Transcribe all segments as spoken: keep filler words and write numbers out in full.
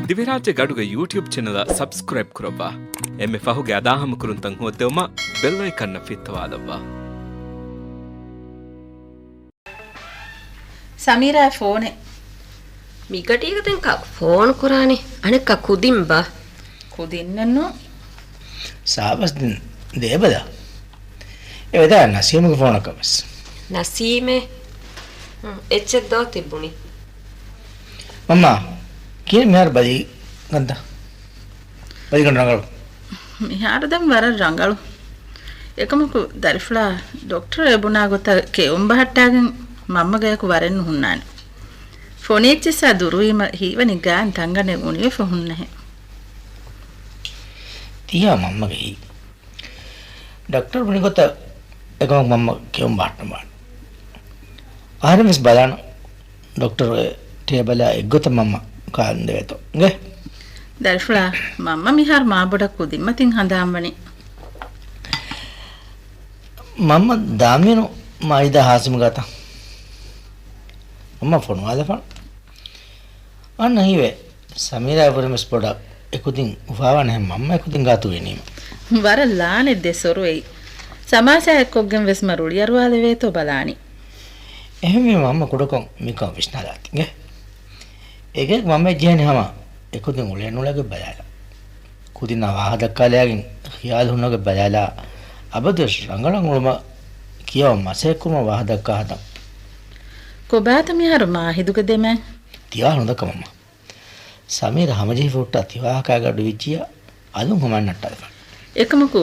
ދިވެހިރާއްޖެ ގަޑުގެ ޔޫޓިއުބް ޗެނަލަށް ސަބްސްކްރައިބް ކުރައްވާ. އެންމެ ފަހުގެ އަދާހަމަކުރުންތައް ހޯއްދެވުމަށް ބެލް އައިކަންއަށް ފިއްތަވާލައްވާ. ސަމީރާ ފޯނެއް. މިގަޑީގަ ދެން ކާކު ފޯނު ކުރާނީ؟ އަނެއްކާ ކުދިން ބާ؟ ކުދިންނެއްނު. ސާބަސް ދެން ދޭބަލަ. އެ ވެދާ ނަސީމުގެ ފޯނަކަށް ވެސް. ނަސީމޭ؟ ހުން، އެއްޗެއް ދޯ ތިއްބުނީ؟ މަންމާ، ކިހިނެއް މިހާރު ބަލީ ގަންތަ؟ ބަލީ ގަން ރަނގަޅު. މިހާރު ދެން ވަރަށް ރަނގަޅު. އެކަމަކު ދަރިފުޅާ ޑޮކްޓަރު އެ ބުނާ ގޮތަށް ކެއުން ބަހައްޓާގެން މަންމަގެ އެކު ވަރެއް ނުހުންނާނެ. ފޮނި އެއްޗިއްސާ ދުރުވީމަ ހީވަނީ ގާތް ތަންގަނޑެއް އުނިވެފަ ހުންނަހެން. ތިޔާ މަންމަގެ ހިތް. ޑޮކްޓަރު ބުނި ގޮތަށް އެކަމަކު މަންމަ ކެއުން ބަހައްޓަން ވާނެ. އަހަރެން ވެސް ބަލާނަން. ޑޮކްޓަރު އެ ޓޭބަލާ އެއްގޮތަށް މަންމަ ކާލުން ދެވޭތޯ. އިނގޭ. ދަރިފުޅާ، މަންމަ މިހާރު މާބޮޑަށް ކުދިންމަތިން ހަނދާންވަނީ. މަންމަ ދާމިނު މާހިދާ ހާސިމް ގާތަށް. މަންމަ ފޮނުވާލަފާނު. އަންނަ ހީވޭ. ސަމީރާ އެބުރިން ވެސް ބޮޑަށް އެކުދިން އުފާވާނެހެން މަންމަ އެކުދިން ގާތުގައިނީމަ. ވަރަށް ލާނެ ދެ ސޮރު އެއީ. ސަމާސާ އެއްކޮށްގެން ވެސް މަ ރުޅިއަރުވާލެވޭތޯ ބަލާނީ. އެހެންވީމަ މަންމަ ކުޑަކޮށް މިކަން ވިސްނާލާތި އިނގޭ. އެގޭގަ މަންމަ އެއްޖެހޭނެ ހަމަ އެކުދިން އުޅޭ ނުޅޭގޮތް ބަލާލާ. ކުދިންނާ ވާހަކަ ދައްކާލާގެން ޚިޔާލު ހުންނަގޮތް ބަލާލާ. އަބަދުވެސް ރަނގަޅަށް އުޅުމަށް ކިޔަވަން މަސައްކަތްކުރުމަށް ވާހަކަ ދައްކާ ހަދަން. ކޮބާތަ މިހާރު މާހިދުގެ ދެމެ؟ ތިވާހަކަ ނުދައްކަ މަންމަ. ސަމީރާ ހަމަޖެހިފަ ހުއްޓާ ތިވާހަކާގެ ގަޑު ވިއްޖިއްޔާ އަލުން ހަމައަށް ނައްޓާލަފާނެ. އެކަމަކު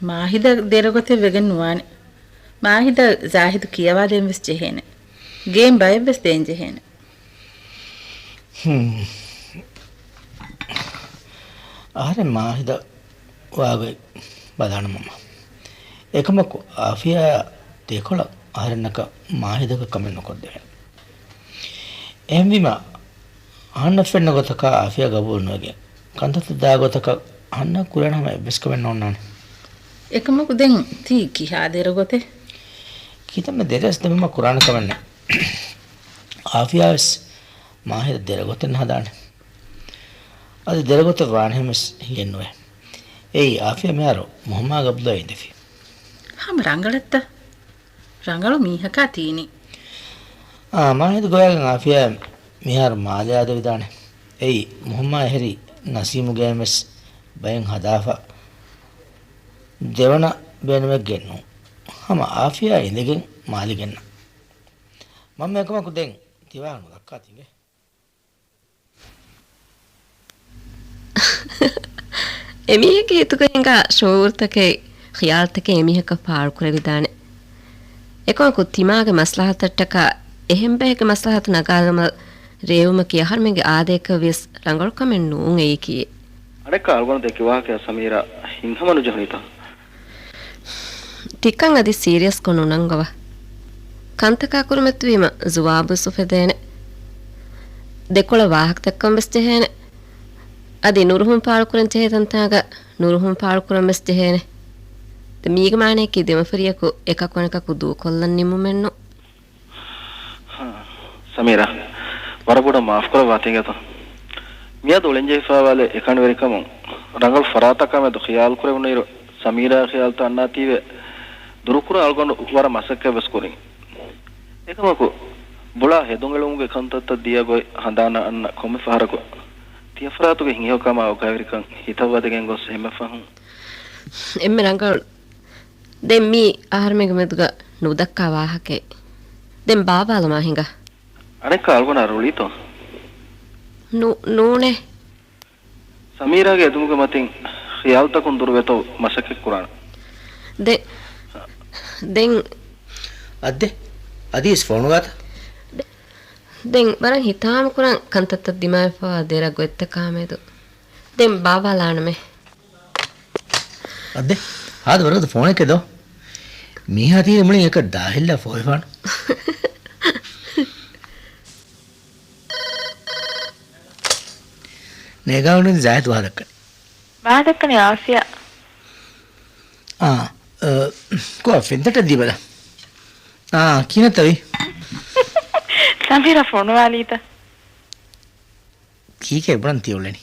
މާހިދަށް ދެރަގޮތެއް ވެގެން ނުވާނެ. މާހިދަށް ޒާހިދު ކިޔަވާދޭން ވެސް ޖެހޭނެ. ގޭން ބައެއް ވެސް ދޭން ޖެހޭނެ. ހުން. އަހަރެން މާހިދަށް ވާގޮތް ބަލާނަމަމަ. އެކަމަކު އާފިޔާ ދެކޮޅަށް އަހަރެންނަކަށް މާހިދަކަށް ކަމެއް ނުކޮށްދެވޭނެ. އެހެންވީމަ، އަހަންނަށް ފެންނަ ގޮތަކަށް އާފިޔާ ގަބޫލު ނުވެގެން، ކަންތައްތައް ދާ ގޮތަކަށް އަހަންނަށް ކުރެވޭނެ ހަމަ އެއްވެސް ކަމެއް ނޯންނާނެ. އެކަމަކު ދެން ތީ ކިހާ ދެރަ ގޮތެއް؟ ކިތަންމެ ދެރަސް ދެމުމަށް ކުރާނެ ކަމެއް ނެތް. އާފިޔާ ވެސް މާހިރަށް ދެރަ ގޮތެއް ހަދާނެ. އަދި ދެރަ ގޮތެއް ވާނެހެން ވެސް ހިއެއް ނުވޭ. އެއީ އާފިޔާ މިހާރު މުހައްމާ ގަބްލުއަށް އިނދެފި. ހަމަ ރަނގަޅަށްތަ؟ ރަނގަޅު މީހަކާ ތީނީ. އާ، މާހިދު ގޮވާގެން އާފިޔާ މިހާރު މާލެ އާދެވިދާނެ. އެއީ މުހައްމާ އެހެރީ ނަސީމުގެ އެންމެސް ބައެއް ހަދާފަ. ދެވަނަ ބޭނުމެއްގެ ނޫން. ހަމަ އާފިޔާ އިނދެގެން މާލެ ގެންނަ. މަންމަ އެކަމަކު ދެން ތިވާހަކަ ނުދައްކާތި އިނގޭ. އެމީހެއްގެ ހިތުގަ ހިނގާ ޝުޢޫރުތަކެއް، ޚިޔާލުތަކެއް އެމީހަކަށް ފާޅުކުރެވިދާނެ. އެކަމަކު ތިމާގެ މަސްލަހަތަށްޓަކާ އެހެން ބައެއްގެ މަސްލަހަތު ނަގާލުމަށް ރޭވުމަކީ އަހަރުމެންގެ އާދައަކަށް ވިޔަސް ރަނގަޅު ކަމެއް ނޫން އެއީކީ. އަނެއްކާ އަޅުގަނޑު ދެއްކި ވާހަކަޔާ ސަމީރާ ހިތްހަމަ ނުޖެހުނީތަ؟ ތިކަން އަދި ސީރިއަސްކޮށް ނުނަންގަވަ. ކަންތަކާ ކުރުމަށްވީމަ ޒުވާބުވެސް އުފެދޭނެ. ދެކޮޅަށް ވާހަކަ ދައްކަން ވެސް ޖެހޭނެ. އަދި ނުރުހުން ފާޅުކުރަން ޖެހޭ ތަންތާގަ ނުރުހުން ފާޅުކުރަން ވެސް ޖެހޭނެ. ދެ މީގެ މާނަޔަކީ ދެމަފިރިޔަކު އެކަކު އަނެކަކު ދޫކޮށްލަން ނިންމުމެއްނު. ސަމީރާ، ވަރަށް ބޮޑަށް މާފުކުރައްވާތި އިނގޭތޯ. މިއަދު އުޅެންޖެހިފައިވާލެ އެކަނިވެރިކަމުން ރަނގަޅު ފަރާތަކާމެދު ޚިޔާލުކުރެވުނުއިރު، ސަމީރާގެ ޚިޔާލުތައް އަންނާތީވެ ދުރުކުރަން އަޅުގަނޑު ވަރަށް މަސައްކަތްވެސް ކުރިން. އެކަމަކު، ބުޅާ ހެދުން އެޅުމުގެ ކަންތައްތައް ދިޔަ ގޮތް ހަނދާނަށް އަންނަ ކޮންމެ ފަހަރަކު، ތިޔަފަރާތުގެ ހިތްހަމަކަމާ އުގާވެރިކަން ހިތަށް ވަދެގެން ގޮސް އެންމެ ފަހުން. އެންމެ ރަނގަޅު. ދެން މީ އަހަރުމެންގެ މެދުގަ ނުދައްކާ ވާހަކައެއް. ދެން ބާވާލުމާ ހިނގާ. އަނެއްކާ އަޅުގަނޑާ ރުޅީތޯ؟ ނޫ-، ނޫނޭ. ސަމީރާގެ އެދުމުގެ މަތިން ޚިޔާލުތަކުން ދުރުވެތޯ މަސައްކަތްކުރާނަން. ދެ-، ދެން. އައްދެ، އަދިވެސް ފޯނުގާތަ؟ ދެ-، ދެން ވަރަށް ހިތާމަކުރަން ކަންތައްތައް ދިމާވެފަވާ ދެރަ ގޮތްތަކާމެދު. ދެން ބާވާލާނަމޭ. އައްދެ، ހާދަ ވަރަށް ފޯނެކޭ ދޯ. މީހާ ތީ މުޅިން އެކަށް ދާހިއްލާ ފޯހިފާނު. ނޭގާގަނޑު ޒާހިދު ވާހަކަ ދައްކަނީ. ވާހަކަ ދައްކަނީ އާފިޔާ. އާ، އަ، ކޮ ފެންތައްޓެއް ދީބަލަ. އާ، ކިހިނެއްތަވީ؟ ސަމީރާ ފޮނުވާލީތަ؟ އީކޭ ބުނަން ތިއުޅެނީ.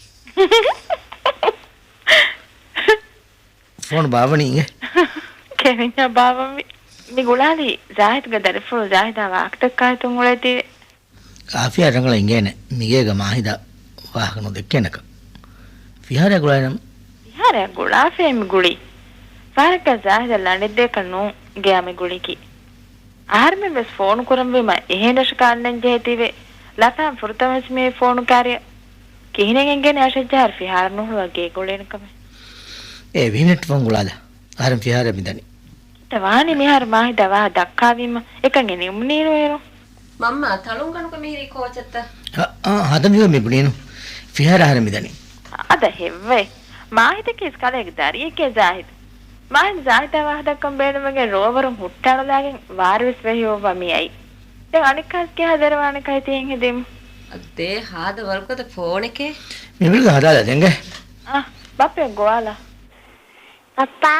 ފޯނު ބާވަނީ އިނގޭ. ކެވިންޏާ ބާވަންވީ. މި ގުޅާލީ ޒާހިދުގެ ދަރިފުޅު ޒާހިދާ ވާހަކަ ދައްކާ ހިތުން އުޅޭތީވެ. އާފިޔާ ރަނގަޅަށް އިނގޭނެ މިގޭގަ މާހިދާ ވާހަކަ ނުދެއްކޭނަކަށް. ފިހާރައަށް ގުޅާލަން. ފިހާރައަށް ގުޅާފައޭ މި ގުޅީ. ފަހަރަކަށް ޒާހިދަށް ލަނޑެއްދޭކަށް ނޫން ގެޔާ މި ގުޅިކީ. އަހަރެމެން ވެސް ފޯނު ކުރަންވީމަ އެހެން ރަށަކަށް އަންނަން ޖެހޭތީވެ. ލަފާން ފުރަތަމަވެސް މި ފޯނުކާރިއަށް. ކިހިނެއް އެނގޭނެ އަށެއްޖަހާރު ފިހާރަ ނޫހުޅުވާ ގޭގަ އުޅޭނެ ކަމެއް. އޭ ވިހި މިނެޓް ފޯނު ގުޅާލަ. އަހަރެން ފިހާރަ މިދަނީ. ތަ ވާނީ މިހާރު މާހިދާ ވާހަ ދައްކާވީމަ އެކަން ނިމުނީނު އޭރު. މަންމާ، ތަޅުންގަނޑުގަ މިހިރީ ކޯޗެއްތަ؟ އަ، އާ، ހަދަ މިވަ މި ބުނީނު. ފިހާރަ އަހަރެން މިދަނީ. އަދަ ހެއްވެ؟ މާހިދަކީ ކަލޭގެ ދަރިއެކޭ ޒާހިދު. މާހިދު ޒާހިދާ ވާހަ ދައްކަން ބޭނުމެގެން ރޯވަރުން ހުއްޓާނުލާގެން ވާރިވެސް ވެހި އޮއްވާ މިއައީ. ދެން އަނެއްކާސް ކިހާ ދެރަވާނެ ކަހިތި ހިނގިދީމު. އަދޭ ހާދަ ވަރުގަދަ ފޯނެކޭ. މި ބިލްގަ ހަދާލާ ދެންގެ. އާ، ބައްޕަ ގޮވާލާ. ބައްޕާ.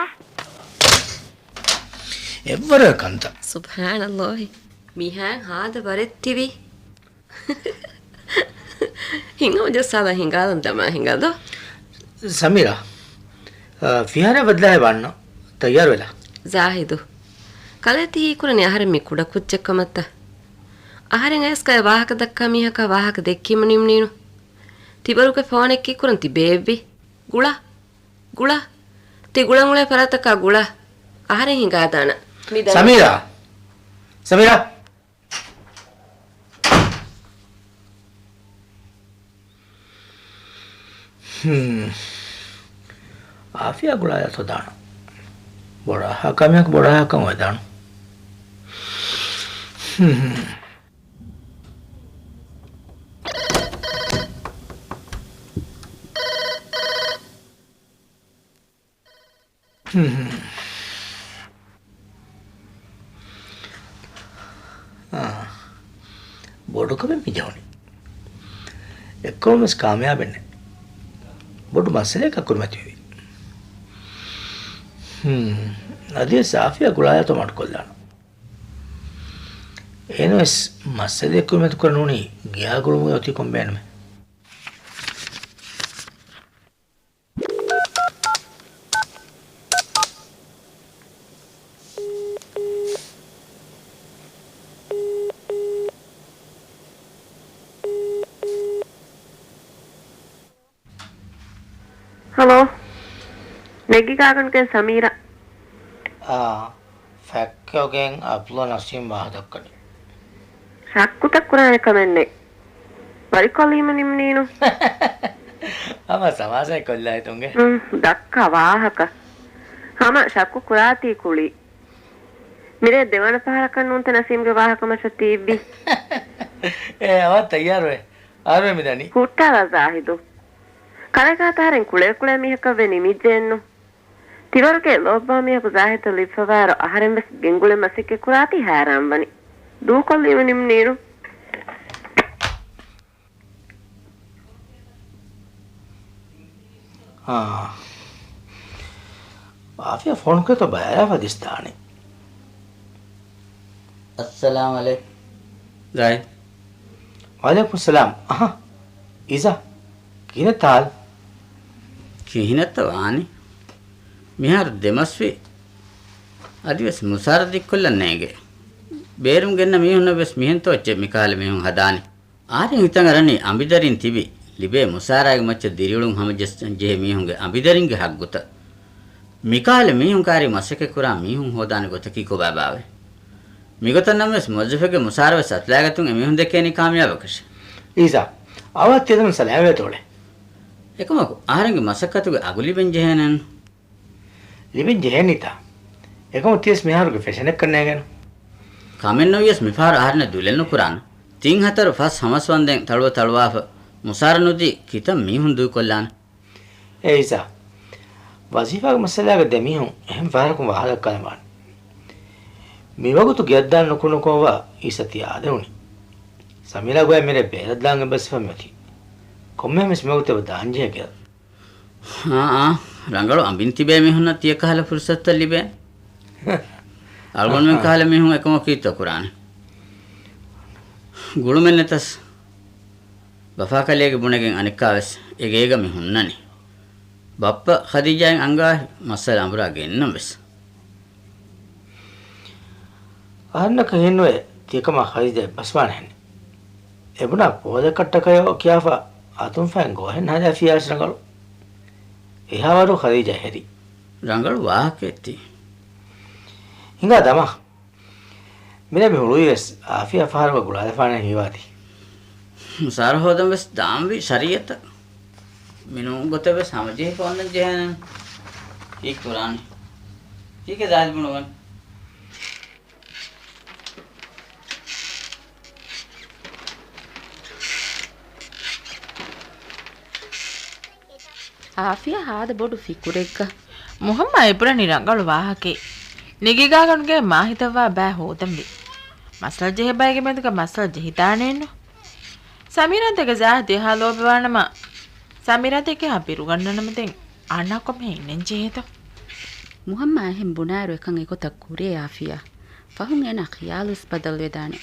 އެއްވަރު ކަންތައް. ސުބްޙާނައްލާހި. މިހާ ހާދަ ވަރެއް ތިވީ. ހިނގަމު ޖައްސާލާ ހިނގާލަން ދަމާ ހިނގާލޯ. ސަމީރާ، އަ، ފިހާރަ ބަދަލާ ވާންނަ ތައްޔާރުވެލާ. ޒާހިދު. ކަލޭ ތި ހީކުރަނީ އަހަރެން މި ކުޑަ ކުއްޖެއް ކަމަށްތަ؟ އަހަރެން އަޔަސް ގަޔަށް ވާހަކަ ދައްކާ މީހަކާ ވާހަކަ ދެއްކީމަ ނިމުނީނު. ތިބަރުގެ ފޯނެއް ކީކުރަން ތި ބޭއްވި. ގުޅާ. ގުޅާ. ތި ގުޅަން އުޅޭ ފަރާތަކާ ގުޅާ. އަހަރެން ހިނގާދާނަ. މި ދަނީ. ސަމީރާ! ސަމީރާ! ހުން. އާފިޔާ ގުޅާލާ ތޮ ދާނަ. ބޮޑާ ހާކާ މީހަކު ބޮޑާ ހާކަން އޮވެދާނަ. ހުން. އާ، ބޮޑުކަމެއް މި ޖެހުނީ. އެއްކޮށް ވެސް ކާމިޔާބެއް ނެތް. ބޮޑު މައްސަލައަކަށް ކުރިމަތިވެވި. ހުން، އަދިވެސް އާފިޔާ ގުޅާލާތޯ މަޑުކޮށްލާނަ. އޭނަވެސް މައްސަލައެއް ކުރިމަތި ކުރަން ނޫނީ ގެއާ ގުޅުމުގެ އޮތީ ކޮން ބޭނުމެއް؟ ހަލޯ. ނެގި ގާގަނޑުގެ ސަމީރާ. އާ، ފެއްކޮގެން އަބްލޯ ނަސީމް ވާހަ ދައްކަނީ. ޝައްކުތައް ކުރާނެ ކަމެއް ނެތް. ވަރިކޮށްލީމަ ނިމުނީނު. ހަމަ ސަމާސާއެއް ކޮށްލާ ހިތުންގެ. ހުން، ދައްކާ ވާހަކަ. ހަމަ ޝައްކު ކުރާތީ ކުޅި. މިރޭ ދެވަނަ ފަހަރަކަށް ނޫންތަ ނަސީމްގެ ވާހަކަ މަށަށް ތިއިއްވީ. އޭ، އަވަށް ތައްޔާރުވޭ. އަހަރުމެން މިދަނީ. ހުއްޓާލާ ޒާހިދު. ކަލޭގާތަ އަހަރެން ކުޅޭ ކުޅޭ މީހަކަށްވެ ނިމިއްޖެއެއްނު. ތިވަރުގެ ލޯބިވާ މީހަކު ޒާހިދަށް ލިބިފަވާއިރު އަހަރެން ވެސް ގެންގުޅެން މަސައްކަތް ކުރާތީ ހައިރާންވަނީ. ދޫކޮށްލީމަ ނިމުނީނު. އާ. އާފިޔާ ފޯނު ކުރޭތޯ ބަލާލާފަ ދިސްދާނެ. އައްސަލާމް އަލައިކުމް. ޒާހިދް. ވައަލައިކުމް ސަލާމް. އަހަ. އީޒާ. ކިހިނެއްތަ ހާލު؟ ކިހިނެއްތަ ވާނީ؟ މިހާރު ދެމަސްވި. އަދިވެސް މުސާރަ ދިއްކޮށްލަން ނޭނގެ. ބޭރުން ގެންނަ މީހުންނަށް ވެސް މިހެންތޯ އެއްޗެއް މިކަހަލަ މީހުން ހަދާނީ. އަހަރެން ހިތަށް އަރަނީ އަނބިދަރިން ތިބި، ލިބޭ މުސާރާގެ މައްޗަށް ދިރިއުޅުން ހަމަޖައްސަން ޖެހޭ މީހުންގެ އަނބިދަރިންގެ ހައްގުތައް. މިކަހަލަ މީހުން ކާރި މަސައްކަތް ކުރާ މީހުން ހޯދާނެ ގޮތަކީ ކޮބާބާވޭ؟ މިގޮތަށް ނަމަވެސް މުވައްޒަފެއްގެ މުސާރަ ވެސް އަތުލާގަތުން އެމީހުން ދެކޭނީ ކާމިޔާބަކަށެއް. އީޒާ، އަވަހަށް ތިޔަދެމުން ސަލާމްވޭތޯޅެ. އެކަމަކު، އަހަރެންގެ މަސައްކަތުގެ އަގު ލިބެން ޖެހޭނެއްނު. ލިބެން ޖެހޭނީތާ؟ އެކަމަކު ތިޔަސް މިހާރުގެ ފެޝަނެއްކަން ނޭނގޭނު. ކަމެއްނުވިޔަސް މިފަހަރު އަހަރެންނަށް ދުލެއް ނުކުރާނަ. ތިން ހަތަރު ފަސް ހަމަސްވަންދެން ތަޅުވަ ތަޅުވާފަ، މުސާރަ ނުދީ ކިތައް މީހުން ދޫކޮށްލާނެ؟ އޭ އީޒާ، ވަޒީފާގެ މައްސަލާގަ ދެ މީހުން އެހެން ފަހަރަކުން ވާހަކަ ދައްކާލަން ވާނެ. މިވަގުތު ގެއަށްދާން ނުކުންނަކޮށްވާ އީސަ ތި އާދެވުނީ. ސަމީރާ ގޮޔަށް މިރޭ ބޭރަށް ދާން އެބަސްވެފަ މިއޮތީ. ކޮންމެހެން ވެސް މިވަގުތު އެބަ ދާންޖެހޭ ގެއަށް. އާ، އާ، ރަނގަޅު އަނބިން ތިބޭ މީހުންނަށް ތިޔަ ކަހަލަ ފުރުސަތުތައް ލިބޭނެ. އަޅުގަނޑުމެން ކަހަލަ މީހުން އެކަމަކު ކީއްތޯ ކުރާނެ؟ ގުޅުމެއް ނެތަސް. ބަފާކަލޭގެ ބުނެގެން އަނެއްކާވެސް އެ ގޭގަ މި ހުންނަނީ. ބައްޕަ ޚަދީޖާއިން އަންގާ މައްސަލަ އަނބުރާ ގެންނަން ވެސް. އަހަންނަކަށް ހިންނުވޭ ތިޔަކަމާ ޚަދީޖާ އެއްބަސްވާނެހެން. އެބުނާ ޕޯލެއް ކައްޓަކަޔޯ ކިޔާފަ އަތުން ފައިން ގޯހެއް ހަދާފިޔާސް ރަނގަޅު. އެހާވަރު ޚަދީޖާ ހެރި. ރަނގަޅު ވާހަކައެއް ތީ. ހިނގާ ދަމާ. މިރޭ މި ހުޅުވީވެސް އާފިޔާ ފަހަރުގަ ގުޅާލަފާނެ ހީވާތީ. ސާރަ ހޯދަން ވެސް ދާންވީ ޝަރީއަތަށް. މިނޫން ގޮތެއް ވެސް ހަމަޖެހިފަ އޮންނަން ޖެހޭނެ. ކީއް ކުރާނީ؟ ކީކޭ ޒާހިދު ބުނުވަން؟ އާފިޔާ ހާދަ ބޮޑު ފިކުރެއްގަ. މުހައްމާ އެބުނަނީ ރަނގަޅު ވާހަކައެއް. ނިގިގާގަނޑުގެ މާހިތަށްވާ ބައި ހޯދަންވީ. މައްސަލަ ޖެހޭ ބައިގެ މެދުގަ މައްސަލަ ޖެހިދާނެއެއްނު. ސަމީރާދެކެ ޒާހިދު އެހާ ލޯބިވާނަމަ، ސަމީރާދެކެ އެހާ ބިރުގަންނަނަމަ ދެން އަންނަ ކޮމެ އިންނަން ޖެހޭތަ؟ މުހައްމާ އެހެން ބުނާއިރު އެކަން އެގޮތަށް ކުރޭ އާފިޔާ. ފަހުން އޭނާ ޚިޔާލުވެސް ބަދަލުވެދާނެ.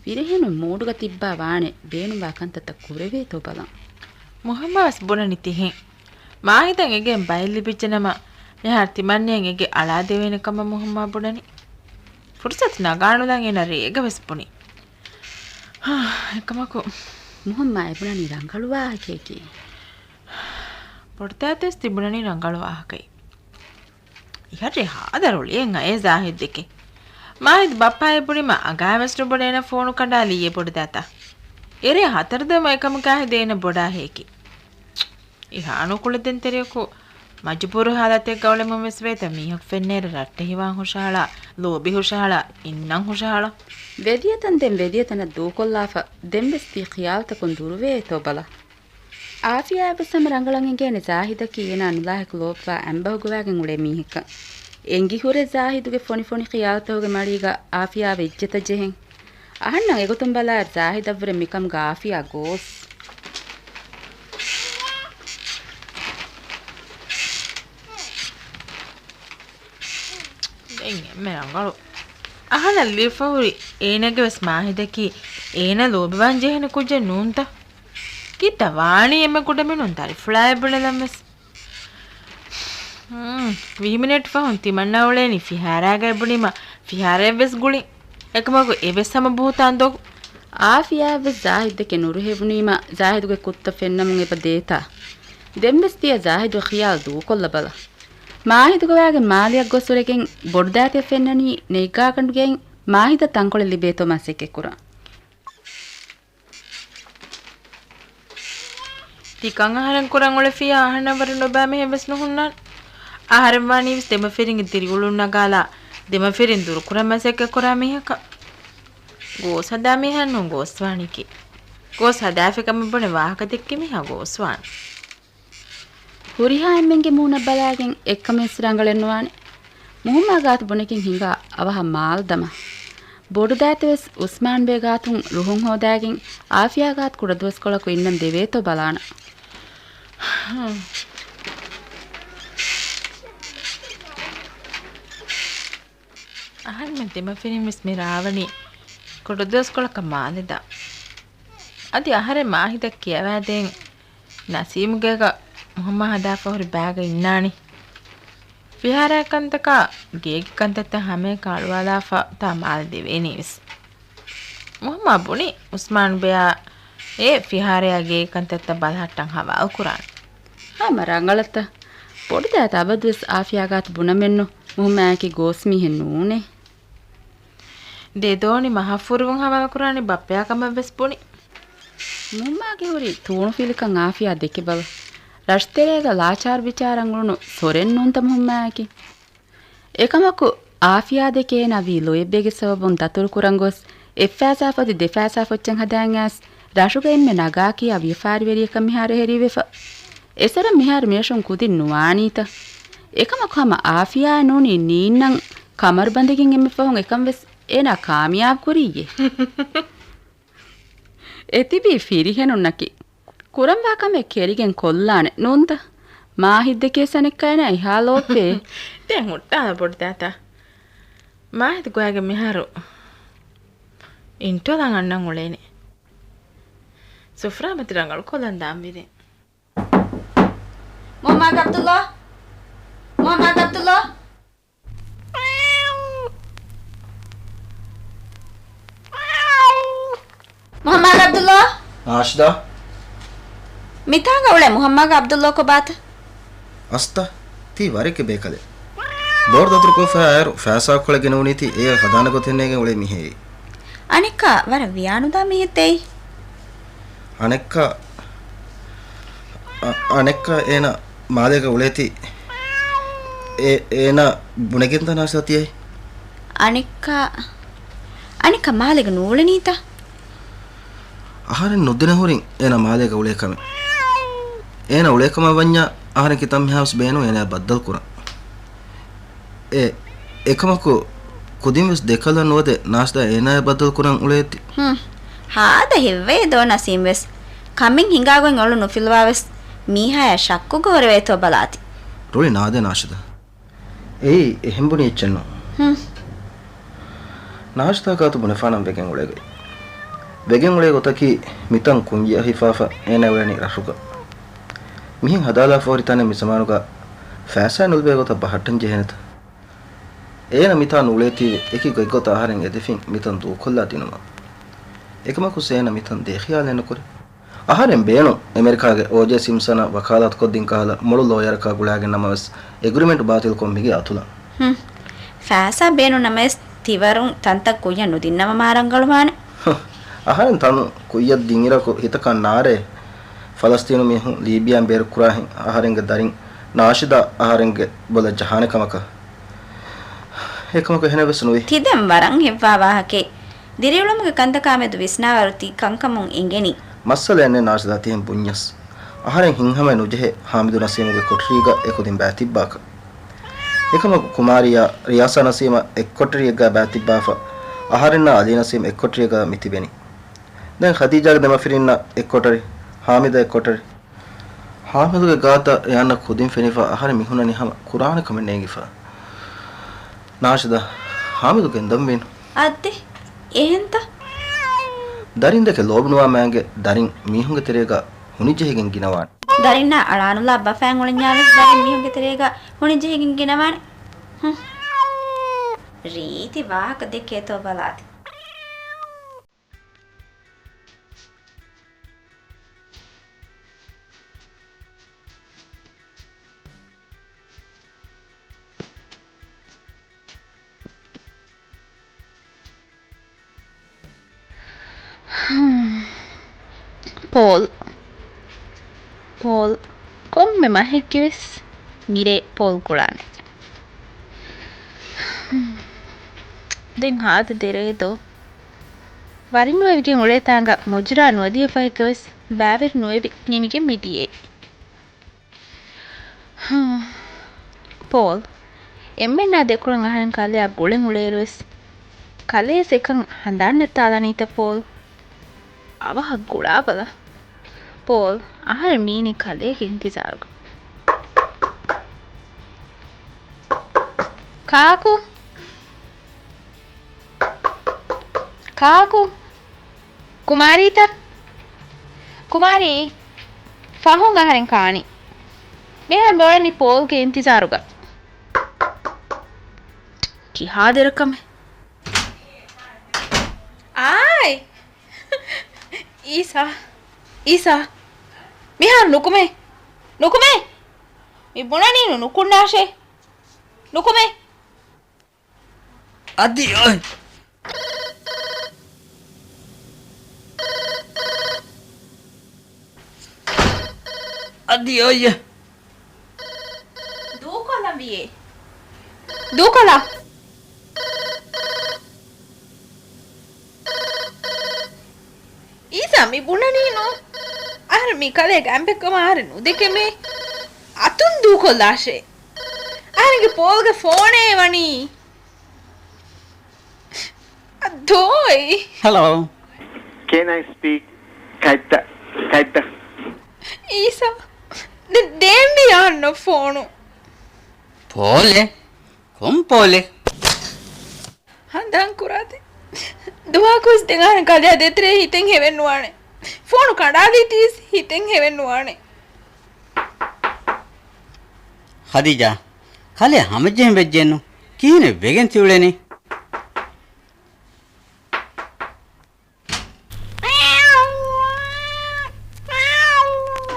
ފިރިހެނުން މޫޑުގަ ތިއްބާ ވާނެ ބޭނުންވާ ކަންތައްތައް ކުރެވޭތޯ ބަލަން. މުހައްމާވެސް ބުނަނީ ތިހެން. މާހިދަށް އެނގޭން ބައެއް ލިބިއްޖެނަމަ، މިހާރު ތިމަންނައަށް އެނގޭ އަޅާދެވޭނެ ކަމަށް މުހައްމާ ބުނަނީ. ފުރުސަތު ނަގާނުލަން އޭނާ ރޭގަވެސް ބުނި. ހާ، އެކަމަކު. މުހައްމާ އެބުނަނީ ރަނގަޅު ވާހަކައެކޭ. ބޮޑުދައިތަވެސް ތިބުނަނީ ރަނގަޅު ވާހަކައެއް. އިހަށޭ ހާދަ ރޮޅިއެއް އައޭ ޒާހިދު ދެކެ. މާހިދު ބައްޕާ އެބުނީމަ އަނގާވެސް ނުބޮޑޭ އޭނަ ފޯނު ކަނޑާލީ އެ ބޮޑުދައިތަ. އެރޭ ހަތަރު ދަމު އެކަމަކާ ހެދޭ އޭނަ ބޮޑާ ހޭކި. އިހާނު ކުޅެދެން ތެރެއަކު މަޖުބޫރު ހާލަތެއްގަ އުޅެމުން ވެސް ވޭތަ މީހަކު ފެންނައިރު ރައްޓެހިވާން ހުށަހަޅާ، ލޯބި ހުށަހަޅާ، އިންނަން ހުށަހަޅާ. ވެލިޔަތަން ދެން ވެލިޔަތަނަށް ދޫކޮށްލާފަ ދެން ވެސް ތީ ޚިޔާލުތަކުން ދުރުވޭތޯ ބަލަ. އާފިޔާއަށް ވެސް ހަމަ ރަނގަޅަށް އެނގޭނެ ޒާހިދަކީ އޭނާ ނުލާހިކު ލޯބިވާ އަނބަހުގަވާގެން އުޅޭ މީހަކަށް. އެނގި ހުރެ ޒާހިދުގެ ފޮނިފޮނި ޚިޔާލުތަކުގެ މަޅީގަ އާފިޔާ ވެއްޖެތަ ޖެހެން. އަހަންނަށް އެގޮތުން ބަލާއިރު ޒާހިދަށްވުރެ މިކަމުގަ އާފިޔާ ގޯސް. ދެން އެންމެ ރަނގަޅު. އަހަންނަށް ލިބިފަ ހުރި އޭނަގެ ވެސް މާހިދަކީ އޭނަ ލޯބިވާން ޖެހޭނެ ކުއްޖެއް ނޫންތަ؟ ކިތަ ވާނީ އެންމެ ކުޑަމިނުން ދަރިފުޅާއެއް ބުނެލަން ވެސް. ހުން، ވީހި މިނެޓް ފަހުން ތިމަންނަ އުޅޭނީ ފިހާރާގައި ބުނީމަ، ފިހާރައެއް ވެސް ގުޅި. އެކަމަކު އެވެސް ހަމަ ބުހުތާން ދޮގު. އާފިޔާއަށް ވެސް ޒާހިދްދެކެ ނުރުހެވުނީމަ، ޒާހިދުގެ ކުއްތަ ފެންނަމުން އެބަ ދޭތާ. ދެން ވެސް ތިޔަ ޒާހިދުގެ ޚިޔާލު ދޫކޮށްލަ ބަލަ. މާހިދުގަވާގެ މާލެއަށް ގޮސް އުޅެގެން ބޮޑުދައިތަ ފެންނަނީ ނެތް ގާގަނޑުގައި މާހިދަށް ތަންކޮޅެއް ލިބޭތޯ މަސައްކަތް ކުރަން. ތިކަން އަހަރެން ކުރަން އުޅެފިއްޔާ އަހަންނަށް ވަރަށް ނުބައި މެހެއް ވެސް ނުހުންނާނެ. އަހަރެން ވާނީ ވެސް ދެމަފިރިންގެ ދިރިއުޅުން ނަގާލާ، ދެމަފިރިން ދުރުކުރަން މަސައްކަތް ކުރާ މީހަކަށް. ގޯސް ހަދާ މީހާ ނޫން ގޯސްވާނީކީ. ގޯސް ހަދާފި ކަމަށް ބުނެ ވާހަކަ ދެއްކި މީހާ ގޯސްވާނެ. ހުރިހާ އެންމެންގެ މޫނަށް ބަލާގެން އެއްކަމެއް ވެސް ރަނގަޅެއް ނުވާނެ. މުހުއްމާ ގާތު ބުނެގެން ހިނގާ އަވަހަށް މާލު ދަމާ. ބޮޑުދައިތަ ވެސް އުސްމާންބެ ގާތުން ރުހުން ހޯދާގެން އާފިޔާ ގާތު ކުޑަ ދުވަސްކޮޅަކު އިންނަން ދެވޭތޯ ބަލާނަން. އަހަންމެން ދެމަފިރިން ވެސް މި ރާވަނީ ކުޑަ ދުވަސްކޮޅަކަށް މާލެ ދާން. އަދި އަހަރެން މާހިދަށް ކިޔަވާދޭން ނަސީމުގޭގަ މުހައްމާ ހަދާފަ ހުރި ބައިގަ އިންނާނީ. ފިހާރައިގެ ކަންތަކާ ގޭގެ ކަންތައްތައް ހަމައެކަނި އަޅުވާލާފަ ތާ މާލެ ދެވޭނީ ވެސް. މުހައްމާ ބުނި އުސްމާންބެއާ އެ ފިހާރައާ ގޭގެ ކަންތައްތައް ބަލަހައްޓަން ހަވާލު ކުރާނެ. ހަމަ ރަނގަޅަށްތަ؟ ބޮޑުދައިތަ އަބަދުވެސް އާފިޔާ ގާތު ބުނަމެއްނު މުހައްމާއަކީ ގޯސް މީހެއް ނޫނޭ. ދެ ދޯނި މަހަށް ފުރުވުން ހަވާލު ކުރާނީ ބައްޕަޔާ ކަމަށް ވެސް ބުނި. މުހައްމާގެ ހުރި ތޫނުފިލިކަން އާފިޔާ ދެކެބަލަ. ރަށުތެރޭގަ ލާޗާރު ބިޗާރަން އުޅުނު ސޮރެން ނޫންތަ މުހައްމާއަކީ. އެކަމަކު އާފިޔާ ދެކެ އޭނާ ވީ ލޯތްބެއްގެ ސަބަބުން ދަތުރު ކުރަން ގޮސް އެއްފައިސާ ފޮތި ދެފައިސާ ފޮއްޗެއް ހަދާން އައިސް ރަށުގަ އެންމެ ނަގާ ކިޔާ ވިޔަފާރިވެރިޔަކަށް މިހާރު އެހެރީވެފަ. އެސޮރަށް މިހާރު މިރަށުން ކުދިން ނުވާނީތަ؟ އެކަމަކު ހަމަ އާފިޔާއެއް ނޫނީ ނީންނަން ކަމަރު ބަނދެގެން އެންމެ ފަހުން އެކަން ވެސް އޭނާ ކާމިޔާބު ކުރިއްޔޭ. އެތިބީ ފިރިހެނުންނަކީ. ކުރަންވާ ކަމެއް ކެރިގެން ކޮށްލާނެ ނޫންތަ؟ މާހިއްދެކޭ ސަނެއްކަ އޭނާ އެހާ ލޯތްބޭ. ދެން ހުއްޓާލަ ބޮޑުދައިތަ. މާހިދު ގޮވައިގެން މިހާރު އިންޓޯލަން އަންނަން އުޅޭނެ. ސުފްރާ މަތި ރަނގަޅު ކޮލަން ދާން ވިރިން. މުހައްމާދު ޢަބްދުﷲ! މުހައްމާދު ޢަބްދުﷲ! މުހައްމާދު ޢަބްދުﷲ! ނާޝިދާ! މިތާނގަ އުޅޭ މުހައްމާދު ޢަބްދުﷲ ކޮބާތަ؟ އަސްތަ، ތީ ވަރެއްގެ ބޭކަލެއް. ބޯރު ދަތުރުކޮށްފަ އައިރު ފައިސާ ކޮޅެއް ގެނެވުނީތީ އެއަށް ހަދާނެ ގޮތެއް ނޭނގެން އުޅޭ މީހެއް. އަނެއްކާ ވަރަށް ވިޔާނުދާ މީހެއް ދެއި. އަނެއްކާ، އަ-، އަނެއްކާ އޭނަ މާލޭގަ އުޅޭތީ އޭ-، އޭނަ ބުނެގެންދާ ނާޝިދާ ތިޔައީ. އަނެއްކާ، އަނެއްކާ މާލޭގަ ނޫޅެނީތަ؟ އަހަރެން ނުދެނެހުރިން އޭނަ މާލޭގަ އުޅޭކަމެއް. އޭނަ އުޅޭކަމަށް ވަންޏާ އަހަރެން ކިތަންމެހާވެސް ބޭނުން އޭނަޔާ ބައްދަލުކުރަން. އެ، އެކަމަކު، ކުދިންވެސް ދެކަލަ ނުވަދެ ނާޝިދާ އޭނާޔާ ބައްދަލުކުރަން އުޅޭތީ. ހުން. ހާދަ ހިތްވައި ދޯ ނަސީމްވެސް. ކަމެއް ހިނގާގޮތް އޮޅު ނުފިލުވާވެސް މީހާޔާ ޝައްކުގަ ހުރެވޭތޯ ބަލާތި. ރުޅި ނާދޭ ނާޝިދާ. އެއީ އެހެން ބުނި އެއްޗެއްނު. ހުން. ނާޝިދާ ގާތު ބުނެފާނަން ވެގެން އުޅޭގޮތް. ވެގެން އުޅޭ ގޮތަކީ މިތަން ކުންޏެއް ހިފާފަ އޭނާ އުޅެނީ ރަށުގަ. މިހެން ހަދާލާފަ ހުރި ތަނެއް މިޒަމާނުގަ ފައިސާ ނުލިބޭ ގޮތަށް ބަހައްޓަން ޖެހޭނެތަ؟ އޭނަ މިތާ ނޫޅޭތީވެ އެކި ގޮތްގޮތަށް އަހަރެން އެދިފިން މިތަން ދޫކޮށްލާ ދިނުމަށް. އެކަމަކު އޭނަ މިތަން ދޭ ޚިޔާލެއް ނުކުރޭ. އަހަރެން ބޭނުން އެމެރިކާގެ އޯޖޭ ސިމްސަނަށް ވަކާލާތުކޮށްދިން ކަހަލަ މޮޅު ލޯޔަރަކާ ގުޅާގެން ނަމަވެސް އެގްރިމެންޓް ބާތިލްކޮށް މިގެ އަތުލަން. ހުން. ފައިސާ ބޭނުން ނަމަވެސް ތިވަރުން ތަންތަން ކުއްޔަށް ނުދިންނަމަ މާ ރަނގަޅުވާނެ. ހުން. އަހަރެން ތަން ކުއްޔަށް ދިންއިރަކު ހިތަކަށް ނާރޭ. ފަލަސްތީނު މީހުން ލީބިޔާން ބޭރުކުރާހެން އަހަރެންގެ ދަރިން ނާޝިދާ އަހަރެންގެ ބޮލަށް ޖަހާނެ ކަމަކަށް. އެކަމަކު އެހެނެއް ވެސް ނުވި. ތި ދެން ވަރަށް ހެއްވާ ވާހަކައެއް. ދިރިއުޅުމުގެ ކަންތަކާމެދު ވިސްނާވަރު ތި ކަންކަމުން އެނގެނީ. މައްސަލައެއް ނެތް ނާޝިދާ ތިހެން ބުންޏަސް. އަހަރެން ހިތްހަމައެއް ނުޖެހޭ ހާމިދު ނަސީމުގެ ކޮޓަރީގަ އެކުދިން ބައިތިއްބާކަށް. އެކަމަކު ކުމާރިއާ ރިޔާސާ ނަސީމަށް އެއްކޮޓަރިއެއްގަ ބައިތިއްބާފަ އަހަރެންނާ އަލީ ނަސީމް އެއްކޮޓަރިއެއްގަ މިތިބެނީ. ދެން ޚަދީޖާގެ ދެމަފިރިންނަށް އެއްކޮޓަރި، ހާމިދަށް އެއްކޮޓަރި. ހާމިދުގެ ގާތަށް އެއަންނަ ކުދިން ފެނިފަ އަހަރެން މިހުންނަނީ ހަމަ ކުރާނެ ކަމެއް ނޭނގިފަ. ނާޝިދާ، ހާމިދު ގެންދަންވީނު. އައްދެ، އެހެންތަ؟ ދަރިން ދެކެ ލޯބިނުވާ މާތްގެ ދަރިން މީހުންގެ ތެރޭގަ ހުނިޖެހިގެން ގިނަވާނެ. ދަރިންނާ އަޅާނުލާ ބަފައިން އުޅެންޏާވެސް ދަރިން މީހުންގެ ތެރޭގަ ހުނިޖެހިގެން ގިނަވާނެ. ހުން. ރީތި ވާހަކަ ދެކޭތޯ ބަލާތި. ޕޯލް. ޕޯލް. ކޮންމެ މަހެއްގެވެސް މިރޭ ޕޯލް ގުޅާނެ. ދެން ހާދަ ދެރައެއް ދޯ. ވަރިނުވެވިގެން އުޅޭ ތާނގަ މުޖުރާ ނުވަދިޔަ ފަހެއްގަވެސް ބައިވެރި ނުވެވި ނިމިގެން މިދިޔައީ. ޕޯލް، އެންމެންނާ ދެކޮޅަށް އަހަރެން ކަލެއާ ގުޅެން އުޅޭއިރުވެސް، ކަލޭސް އެކަން ހަނދާން ނައްތާލަނީތަ ޕޯލް؟ އަވަހަށް ގުޅާބަލަ. ޕޯލް، އަހަރެން މީނީ ކަލޭގެ އިންތިޒާރުގަ. ކާކު؟ ކާކު؟ ކުމާރީތަ؟ ކުމާރީ، ފަހުން އަހަރެން ކާނީ. މިހާރު މިއުޅެނީ ޕޯލްގެ އިންތިޒާރުގަ. ކިހާ ދެރަކަމެއް؟ އާއި. އީސާ. އީސާ. މިހާރު ނުކުމޭ. ނުކުމޭ. މި ބުނަނީނު ނުކުންނާށޭ. ނުކުމޭ. އަދި އޮތް. އަދި އޮތް. ދޫކޮށްލަން ވިޔޭ. ދޫކޮށްލާ. އީސާ މި ބުނަނީނު. އަހަރެން މި ކަލޭގެ އަނބެއްކަމަށް އަހަރެން ނުދެކެމޭ. އަތުން ދޫކޮށްލާށޭ. އަހަރެންގެ ޕޯލްގެ ފޯނޭ ވަނީ. އައްދޯއި. Hello. Can I speak? ކައްތަ، ކައްތަ. އީސާ، ދެ-، ދޭންވީ އަހަންނަށް ފޯނު. ޕޯލެއް؟ ކޮން ޕޯލެއް؟ ހަނދާން ކުރާތި. ދުވަހަކުވެސް ދެން އަހަރެން ކަލެއާ ދޭތެރޭ ހިތެއް ހެވެއްނުވާނެ. ފޯނު ކަނޑާލީތީސް ހިތެއް ހެވެއްނުވާނެ. ޚަދީޖާ، ކަލޭ ހަމަޖެހެން ވެއްޖެއެއްނު. ކިހިނެއް ވެގެން ތިއުޅެނީ؟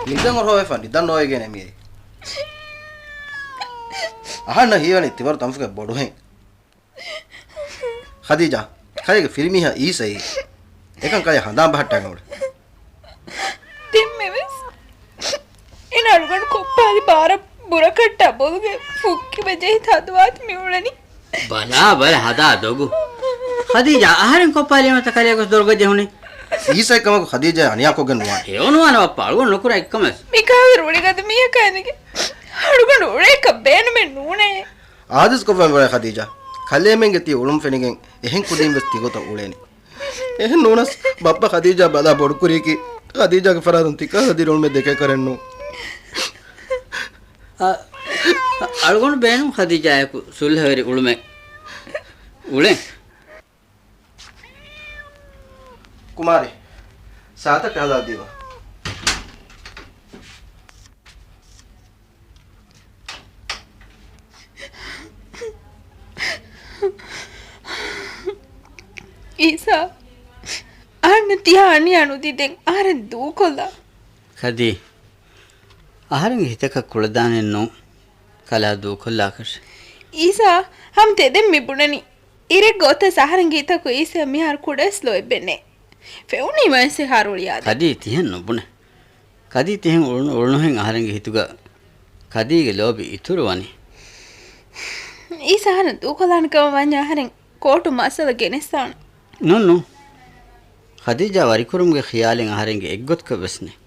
ނިދަން އޮރޮވެފަ ނިދަން ނޯވެގެން މިއައީ. އަހަންނަށް ހީވަނީ ތިވަރު ތަންފުގެ ބޮޑުހެން. ޚަދީޖާ، ކަލޭގެ ފިރިމީހާ އީސައީ. އެކަން ކަލޭ ހަނދާން ބަހައްޓާގެން އުޅޭ. ދެންމެވެސް އޭނަ އަޅުގަނޑު ކޮއްޕާލި ބާރަށް ބުރަކަށްޓާ ބޮލުގެ ފުއްކިވެ ޖެހި ތަދުވާތި މި އުޅެނީ. ބަލާ ބަލަ ހަދާ ދޮގު. ޚަދީޖާ، އަހަރެން ކޮއްޕާލީމަތަ ކަލޭ ގޮސް ދޮރުގަ ޖެހުނީ؟ އީސައެއް ކަމަކު ޚަދީޖާ އަނިޔާކޮށްގެން ނުވާނެ. އެއޮންނުވާނެ ބައްޕާ، އަޅުގަނޑު ނުކުރާ އެއްކަމެއް. މިކަހަލަ ރުޅިގަދަ މީހަކާ އެނދިގެ އަޅުގަނޑު އުޅޭކަށް ބޭނުމެއް ނޫނޭ. އާދޭސް ކޮށްފަ މިވަނީ ޚަދީޖާ. ކަލޭމެންގެ ތި އުޅުން ފެނިގެން އެހެން ކުދިން ވެސް ތިގޮތަށް އުޅޭނީ. އެހެން ނޫނަސް ބައްޕަ ޚަދީޖާ ބަލާ ބޮޑުކުރީކީ ޚަދީޖާގެ ފަރާތުން ތިކާ ހަދިރި އުޅުމެއް ދެކޭކަށެއްނޫ. އަ، އަޅުގަނޑު ބޭނުން ޚަދީޖާއެކު ސުލްހަވެރި އުޅުމެއް އުޅެން. ކުމާރި، ސާތައް ކަހަލާ ދީބަ. އީސާ، އަހަންނަށް ތިހާ އަނިޔާ ނުދީ ދެން އަހަރެން ދޫކޮށްލާ. ކަދީ، އަހަރެންގެ ހިތަކަށް ކުޅަދާނެއްނު ކަލާ ދޫކޮށްލާކަށް. އީސާ، ހަމަ ތެދެއް މި ބުނަނީ. އިރެއްގަ އޮތަސް އަހަރެންގެ ހިތަކު އީސައަށް މިހާރު ކުޑައިސް ލޯތްބެއް ނެތް. ފެއުނީމަވެސް އެހާ ރުޅިއާދެ. ކަދީ ތިހެން ނުބުނެ. ކަދީ ތިހެން އުޅުނު، އުޅުނުހެން އަހަރެންގެ ހިތުގަ ކަދީގެ ލޯބި އިތުރުވަނީ. އީސަ އަހަރެން ދޫކޮލާނެ ކަމަށް ވަންޏާ އަހަރެން ކޯޓު މައްސަލަ ގެނެއްސާނެ. ނޫން ނޫން. ޚަދީޖާ ވަރިކުރުމުގެ ޚިޔާލެއް އަހަރެންގެ އެއްގޮތަކަށް ވެސް ނެތް.